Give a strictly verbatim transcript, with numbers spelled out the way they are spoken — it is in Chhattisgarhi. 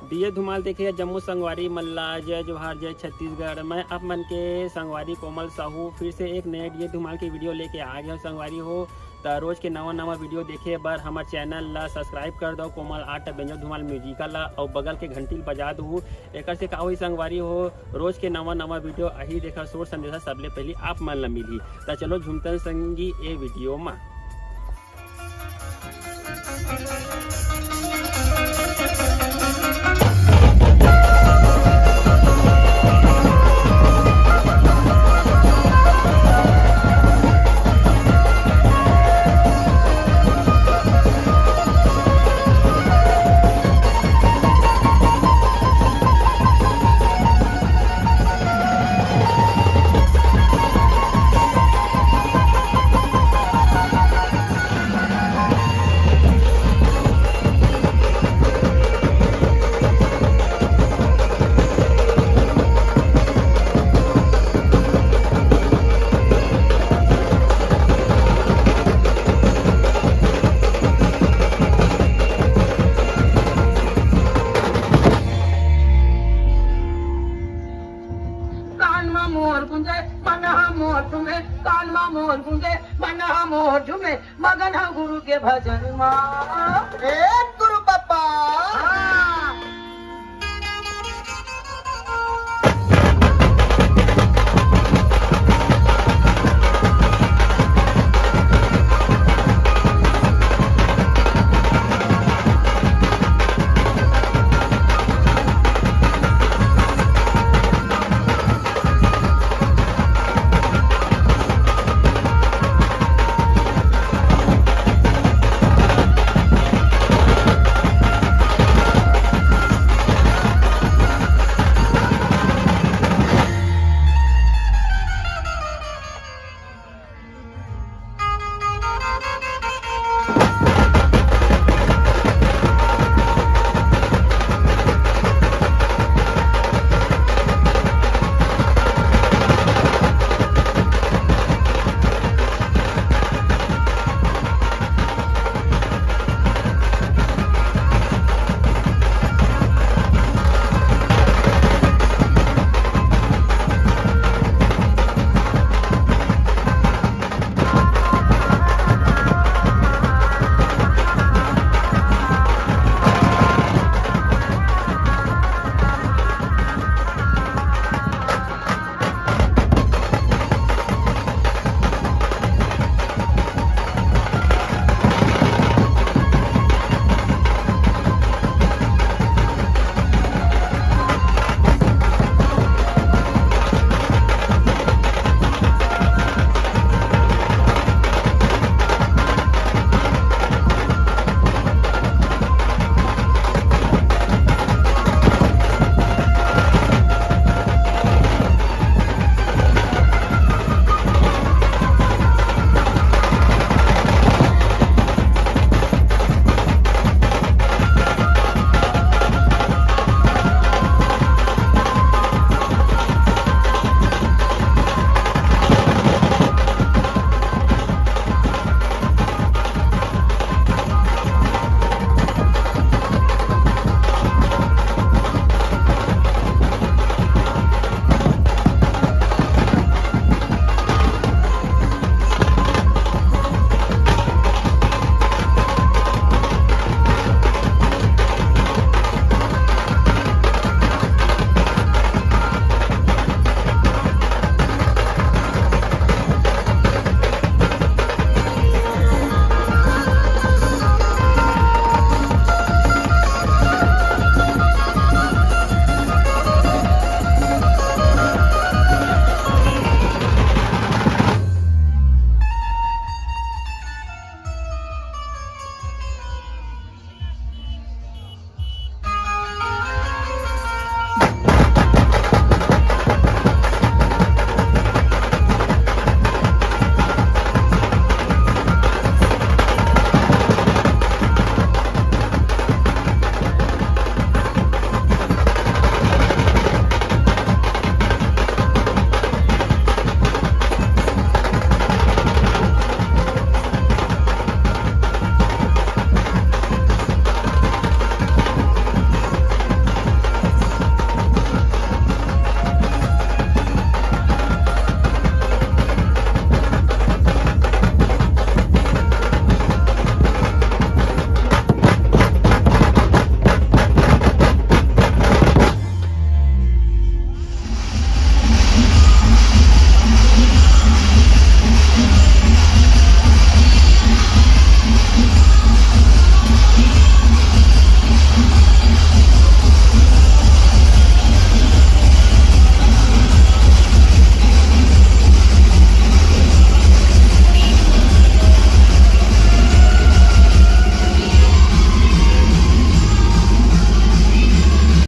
डीजे धुमाल देखे जम्मो संगवारी मन ला जय जोहार, जय छत्तीसगढ़। मैं आप मन के संगवारी कोमल साहू फिर से एक नए डीजे धुमाल के वीडियो लेके आ गया हूँ संगवारी हो। त रोज के नवा नवा वीडियो देखे बर हमर चैनल ला सब्सक्राइब कर दो, कोमल आर्ट बेंजो धुमाल म्यूजिकल ला, अउ बगल के घंटी ल बजा दू। एकर से का होई संगवारी हो, रोज के नवा नवा वीडियो आही, देखा सुर संदेशा सबले पहली आप मन ला मिलही। त चलो झूमतन संगी ए वीडियो मा। कान मा मोर गुंजे, मन हा मोर झूमे, कान मा मोर गुंजे, मन हा मोर झूमे, मगन हा गुरु के भजन मा। ए